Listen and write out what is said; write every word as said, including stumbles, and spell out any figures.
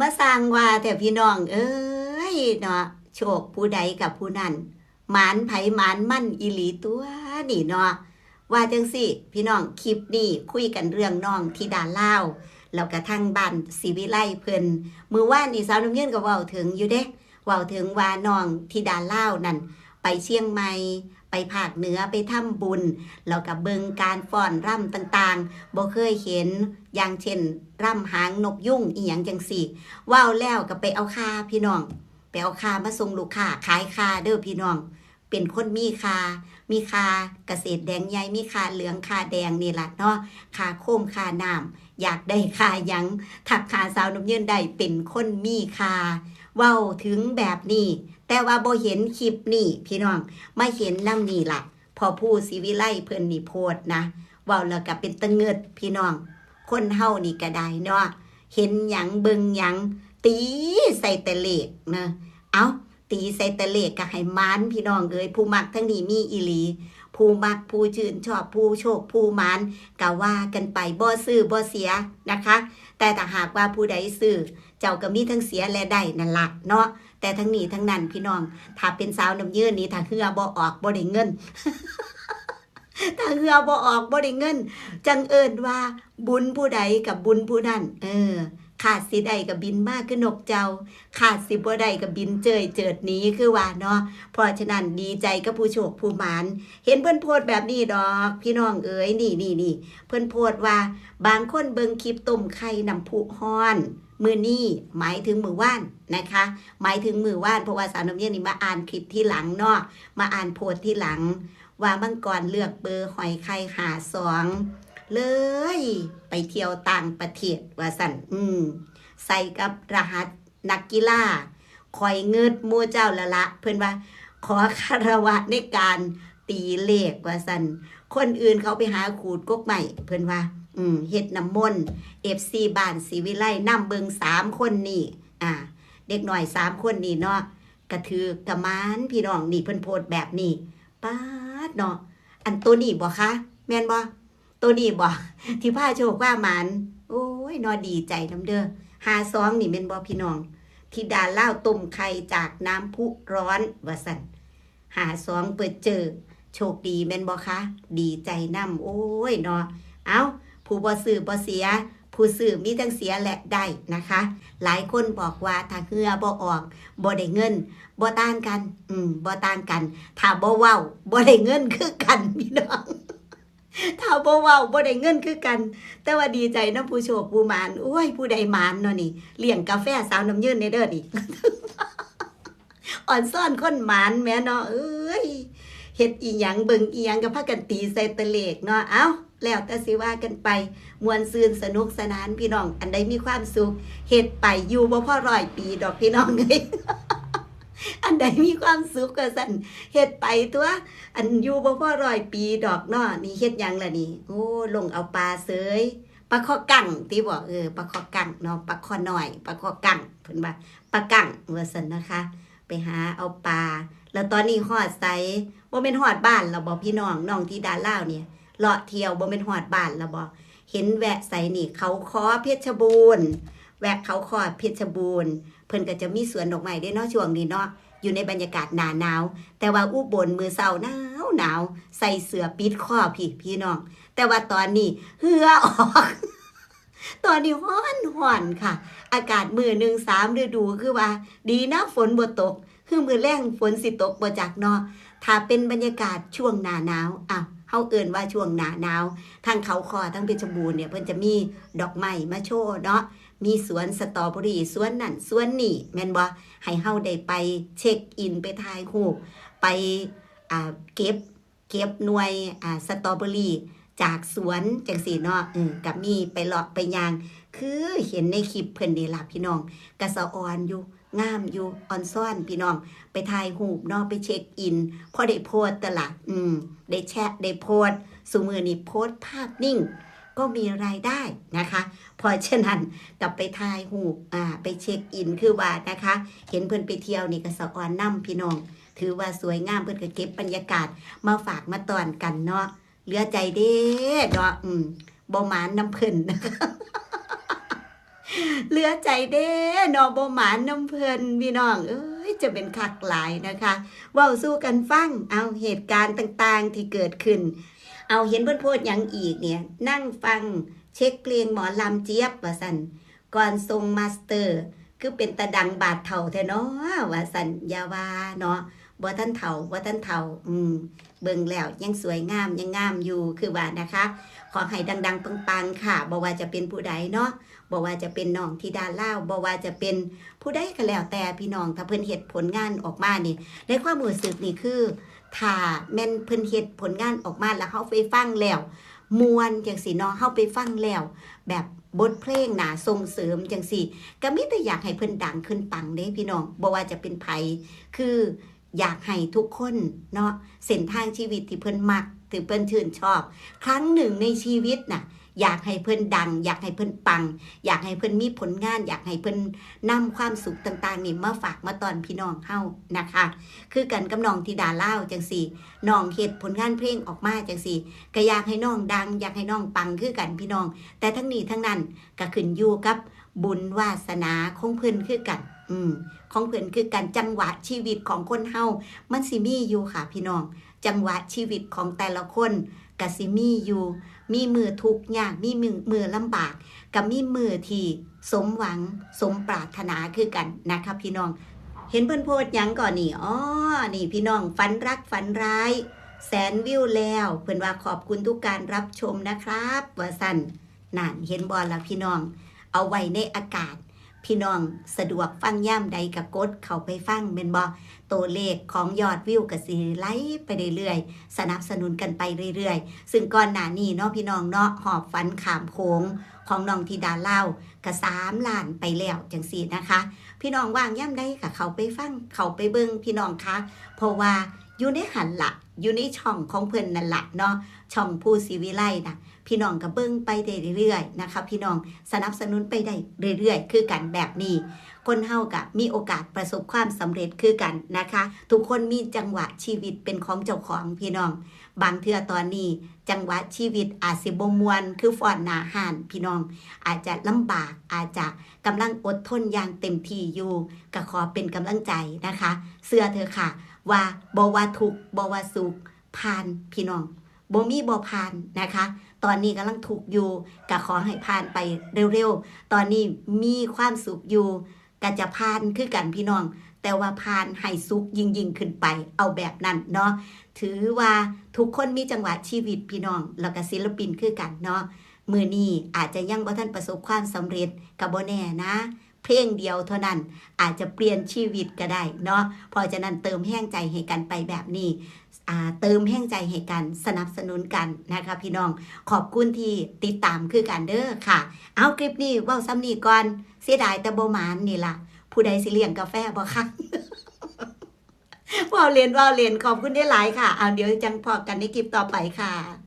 มาสร้างว่าแต่พี่น้องเอ้ยเนาะ โชคผู้ใดกับผู้นั้น หมานไผหมานมันอีหลีตัวนี่เนาะ ว่าจังสิพี่น้อง คลิปนี้คุยกันเรื่องน้องธิดาลาว แล้วก็ทางบ้านศรีวิไลเพิ่น มื้อวานนี้สาวน้ำเยินก็เว้าถึงอยู่เด้ เว้าถึงว่าน้องธิดาลาวนั่น ไปเชียงใหม่ ไปภาคเหนือ ไปทำบุญ แล้วก็เบิ่งการฟ้อนรำต่างๆ บ่เคยเห็น อย่างเช่น รำหางนกยูงอีหยังจังซี้ เว้าแล้วก็ไปเอาข่าพี่น้อง ไปเอาข่ามาส่งลูกค้า ขายข่าเด้อพี่น้อง เป็นคนมีข่า มีข่าเกษตรแดงใหญ่ มีข่าเหลืองข่าแดงนี่ล่ะเนาะ ข่าโคมข่าน้ำ อยากได้ข่าหยัง ทักหาสาวน้ำเยินได้ เป็นคนมีข่า เว้าถึงแบบนี้ แต่ว่าบ่เห็นคลิปนี้พี่น้อง มาเห็นนำนี่ล่ะ พ่อผู้ศรีวิไลเพิ่นนี่โพสต์นะ เว้าแล้วก็เป็นตะเงิดพี่น้อง คนเฮานี่ก็ได้เนาะ เห็นหยังเบิ่งหยัง ตีใส่แต่เลขนะ เอ้า ตีใส่แต่เลขก็ให้หมานพี่น้องเอ้ย ผู้มักทั้งนี้มีอีหลี ผู้มักผู้ชื่นชอบผู้โชคผู้หมานก็ว่ากันไป บ่ซื้อบ่เสียนะคะ แต่ถ้าหากว่าผู้ใดซื้อ เจ้าก็มีทั้งเสียและได้นั่นล่ะเนาะ แต่ทั้งนี้ทั้งนั้นพี่น้อง ถ้าเป็นสาวน้ำเยินนี่ ถ้าเฮือบ่ออกบ่ได้เงิน ถ้าเฮือบ่ออกบ่ได้เงิน จั่งเอิ้นว่าบุญผู้ใดกับบุญผู้นั้น เออ คาดสิได้ก็บินมาคือนกเจ้า คาดสิบ่ได้ก็บินเจิยเจิดหนีคือว่าเนาะ เพราะฉะนั้นดีใจกับผู้โชคผู้หมาน เห็นเพิ่นโพสต์แบบนี้ดอก พี่น้องเอ๋ย นี่นี่นี่ เพิ่นโพสต์ว่า บางคนเบิ่งคลิปต้มไข่น้ำพุฮ้อน มื้อนี้ หมายถึงมื้อวานนะคะ หมายถึงมื้อวาน เพราะว่าสาวน้ำเย็นนี่มาอ่านคลิปทีหลังเนาะ มาอ่านโพสต์ทีหลัง ว่ามังกรเลือกเบอร์หอยไข่ห้าสอง เลยไปเที่ยวต่างประเทศว่าซั่น อืม ใส่กับรหัสนักกีฬา ข้อยเงิดหมู่เจ้าและละ เพิ่นว่า ขอคารวะในการตีเลขว่าซั่น คนอื่นเขาไปหาขูดกกไม้ เพิ่นว่า อืม เฮ็ดน้ำมนต์ เอฟซี บ้านศรีวิไลนำเบิ่งสามคนนี่ อ่า เด็กน้อยสามคนนี่เนาะ กะถืกกะหมานพี่น้อง นี่เพิ่นโพสต์แบบนี้ ป๊าดเนาะ อันโตนี้บ่คะ แม่นบ่ โตนี้บ่ ที่พาโชคพาหมาน โอ้ยเนาะ ดีใจนำเด้อ ห้าสอง นี่แม่นบ่พี่น้อง ธิดาลาวต้มไข่จากน้ำพุร้อนว่าซั่น ห้าสอง เปิดเจอ โชคดีแม่นบ่คะ ดีใจนำ โอ้ยเนาะ เอ้า ผู้บ่ซื้อบ่เสีย ผู้ซื้อมีทั้งเสียและได้นะคะ หลายคนบอกว่าถ้าเฮือบ่ออก บ่ได้เงิน บ่ต่างกัน อืม บ่ต่างกัน ถ้าบ่เว้า บ่ได้เงินคือกันพี่น้อง ถ้าบ่เว้า บ่ได้เงินคือกัน แต่ว่าดีใจนำผู้โชคผู้หมาน โอ้ย ผู้ใดหมานเนาะนี่ เลี้ยงกาแฟสาวน้ำเยินแหน่เด้อนี่ อ่อนซ่อนคนหมานแหมเนาะ เอ้ย เฮ็ดอีหยังเบิ่งอีหยังก็พากันตีใส่แต่เลขเนาะ เอ้า แล้วแต่สิว่ากันไป ม่วนซื่นสนุกสนานพี่น้อง อันใดมีความสุข เฮ็ดไป อยู่บ่พอร้อยปีดอกพี่น้องเอ้ย อันใดมีความสุขก็ซั่น เฮ็ดไปตั๊ว อันอยู่บ่พอร้อยปีดอกเนาะ นี่เฮ็ดหยังล่ะนี่ โอ้ ลงเอาปลาเสย ปลาคอกังติบ่ เออ ปลาคอกังเนาะ ปลาคอน้อย ปลาคอกัง เพิ่นว่า ปลากัง ว่าซั่นนะคะ ไปหาเอาปลา แล้วตอนนี้ฮอดไส บ่แม่นฮอดบ้านแล้วบ่พี่น้อง น้องธิดาลาวเนี่ย เลาะเที่ยวบ่แม่นฮอดบ้านแล้วบ่ เห็นแวะไสนี่ เขาค้อเพชรบูรณ์ แวะเขาค้อเพชรบูรณ์ เพิ่นก็จะมีสวนดอกไม้เด้เนาะ ช่วงนี้เนาะ อยู่ในบรรยากาศหน้าหนาว แต่ว่าอุบลมื้อเช้าหนาวหนาว ใส่เสื้อปิดคอพี้ พี่น้อง แต่ว่าตอนนี้เหื่อออก ตอนนี้ฮ้อนฮ้อนค่ะ อากาศมื้อหนึ่งสามฤดู คือว่าดีนะฝนบ่ตก คือมื้อแลงฝนสิตกบ่จักเนาะ ถ้าเป็นบรรยากาศช่วงหน้าหนาว อ้าว เฮาเอิ้นว่าช่วงหน้าหนาว ทางเขาค้อ ทางเพชรบูรณ์เนี่ย เพิ่นจะมีดอกไม้มาโชว์เนาะ มีสวนสตรอเบอรี่ สวนนั่นสวนนี่ แม่นบ่ ให้เฮาได้ไปเช็คอิน ไปถ่ายรูป ไป อ่า เก็บ เก็บหน่วย อ่า สตรอเบอรี่จากสวนจั่งซี้เนาะ เออ ก็มีไปเลาะไปย่าง คือเห็นในคลิปเพิ่นนี่ล่ะพี่น้อง ก็สะออนอยู่ งามอยู่ อ่อนซ่อนพี่น้อง ไปถ่ายรูปเนาะ ไปเช็คอิน พอได้โพสต์ตั๊วล่ะ อืม ได้แชะ ได้โพสต์ ซุมื้อนี้โพสต์ภาพนิ่ง ก็มีรายได้นะคะ เพราะฉะนั้นก็ไปถ่ายรูป อ่า ไปเช็คอิน คือว่านะคะ เห็นเพิ่นไปเที่ยวนี่ก็สะออนนำพี่น้อง ถือว่าสวยงาม เพิ่นก็เก็บบรรยากาศมาฝากมาต้อนกันเนาะ เหลือใจเด้เนาะ อืม บ่หมานนำเพิ่นนะคะ เหลือใจเด้เนาะ บ่หมานนำเพิ่นพี่น้องเอ้ย จะเป็นคักหลายนะคะ เว้าสู่กันฟัง เอาเหตุการณ์ต่างๆที่เกิดขึ้น เอาเห็นเพิ่นโพสต์หยังอีกเนี่ย นั่งฟังเช็คเพลงหมอลำเจี๊ยบว่าซั่น ก่อนส่งมาสเตอร์ คือเป็นตาดังบาดเฒ่าแท้เนาะว่าซั่น อย่าว่าเนาะ บ่ทันเฒ่า บ่ทันเฒ่า อืม เบิ่งแล้วยังสวยงามยังงามอยู่ คือว่านะคะ ขอให้ดังๆปังๆค่ะ บ่ว่าจะเป็นผู้ใดเนาะ บ่ว่าจะเป็นน้องธิดาลาว บ่ว่าจะเป็นผู้ใดก็แล้วแต่พี่น้อง ถ้าเพิ่นเฮ็ดผลงานออกมานี่ ในความรู้สึกนี่คือ ถ้าแม่นเพิ่นเฮ็ดผลงานออกมาแล้วเฮาไปฟังแล้วม่วนจังซี้เนาะ เฮาไปฟังแล้วแบบบทเพลงน่าส่งเสริมจังซี้ ก็มีแต่อยากให้เพิ่นดังขึ้นปังเด้พี่น้อง บ่ว่าจะเป็นไผ คืออยากให้ทุกคนเนาะ เส้นทางชีวิตที่เพิ่นมัก ที่เพิ่นชื่นชอบ ครั้งหนึ่งในชีวิตน่ะ อยากให้เพิ่นดัง อยากให้เพิ่นปัง อยากให้เพิ่นมีผลงาน อยากให้เพิ่นนำความสุขต่างๆนี่มาฝากมาต้อนพี่น้องเฮานะคะ คือกันกับน้องธิดาลาวจังซี้ น้องเฮ็ดผลงานเพลงออกมาจังซี้ ก็อยากให้น้องดัง อยากให้น้องปังคือกันพี่น้อง แต่ทั้งนี้ทั้งนั้นก็ขึ้นอยู่กับบุญวาสนาของเพิ่นคือกัน อืม ของเพิ่นคือกัน จังหวะชีวิตของคนเฮามันสิมีอยู่ค่ะพี่น้อง จังหวะชีวิตของแต่ละคนก็สิมีอยู่ มีมื้อทุกข์ยาก มีมื้อ มื้อลำบาก ก็มีมื้อที่สมหวังสมปรารถนาคือกันนะคะพี่น้อง เห็นเพิ่นโพสต์หยังก่อนนี่ อ๋อ นี่พี่น้อง ฝันรักฝันร้าย แสนวิวแล้ว เพิ่นว่าขอบคุณทุกการรับชมนะครับ ว่าซั่น นั่น เห็นบ่ล่ะพี่น้อง เอาไว้ในอากาศ พี่น้องสะดวกฟังยามใดก็กดเข้าไปฟังแม่นบ่ ตัวเลขของยอดวิวก็สิไหลไปเรื่อยๆ สนับสนุนกันไปเรื่อยๆ ซึ่งก่อนหน้านี้เนาะพี่น้องเนาะ หอบฝันข้ามโขงของน้องธิดาลาวก็สามล้านไปแล้วจังซี้นะคะ พี่น้องว่างยามใดก็เข้าไปฟัง เข้าไปเบิ่งพี่น้องคะ เพราะว่าอยู่ในหั้นละ อยู่ในช่องของเพิ่นนั่นละเนาะ ช่องภูศรีวิไลน่ะ พี่น้องก็เบิ่งไปได้เรื่อยๆนะคะ พี่น้องสนับสนุนไปได้เรื่อยๆ คือกันแบบนี้ คนเฮาก็มีโอกาสประสบความสำเร็จคือกันนะคะ ทุกคนมีจังหวะชีวิตเป็นของเจ้าของพี่น้อง บางเทื่อตอนนี้จังหวะชีวิตอาจสิบ่ม่วนคือฟ้อนหน้าฮ้านพี่น้อง อาจจะลำบาก อาจจะกำลังอดทนอย่างเต็มที่อยู่ ก็ขอเป็นกำลังใจนะคะ เชื่อเถอะค่ะ ว่าบ่ว่าทุกข์บ่ว่าสุข ผ่านพี่น้อง บ่มีบ่ผ่านนะคะ ตอนนี้กำลังทุกข์อยู่ ก็ขอให้ผ่านไปเร็วๆ ตอนนี้มีความสุขอยู่ ก็จะผ่านคือกันพี่น้อง แต่ว่าผ่านให้สุขยิ่งๆขึ้นไป เอาแบบนั้นเนาะ ถือว่าทุกคนมีจังหวะชีวิตพี่น้อง แล้วก็ศิลปินคือกันเนาะ มื้อนี้อาจจะยังบ่ทันประสบความสำเร็จ ก็บ่แน่นะ เพลงเดียวเท่านั้นอาจจะเปลี่ยนชีวิตก็ได้เนาะ เพราะฉะนั้นเติมแฮงใจให้กันไปแบบนี้ อ่า เติมแฮงใจให้กัน สนับสนุนกันนะคะพี่น้อง ขอบคุณที่ติดตามคือกันเด้อค่ะ เอาคลิปนี้เว้าส่ำนี้ก่อน เสียดายแต่บ่หมานนี่ล่ะ ผู้ใดสิเลี้ยงกาแฟบ่คะ เว้าเล่น เว้าเล่น ขอบคุณได้หลายค่ะ เอาเดี๋ยวจั่งพ้อกันในคลิปต่อไปค่ะ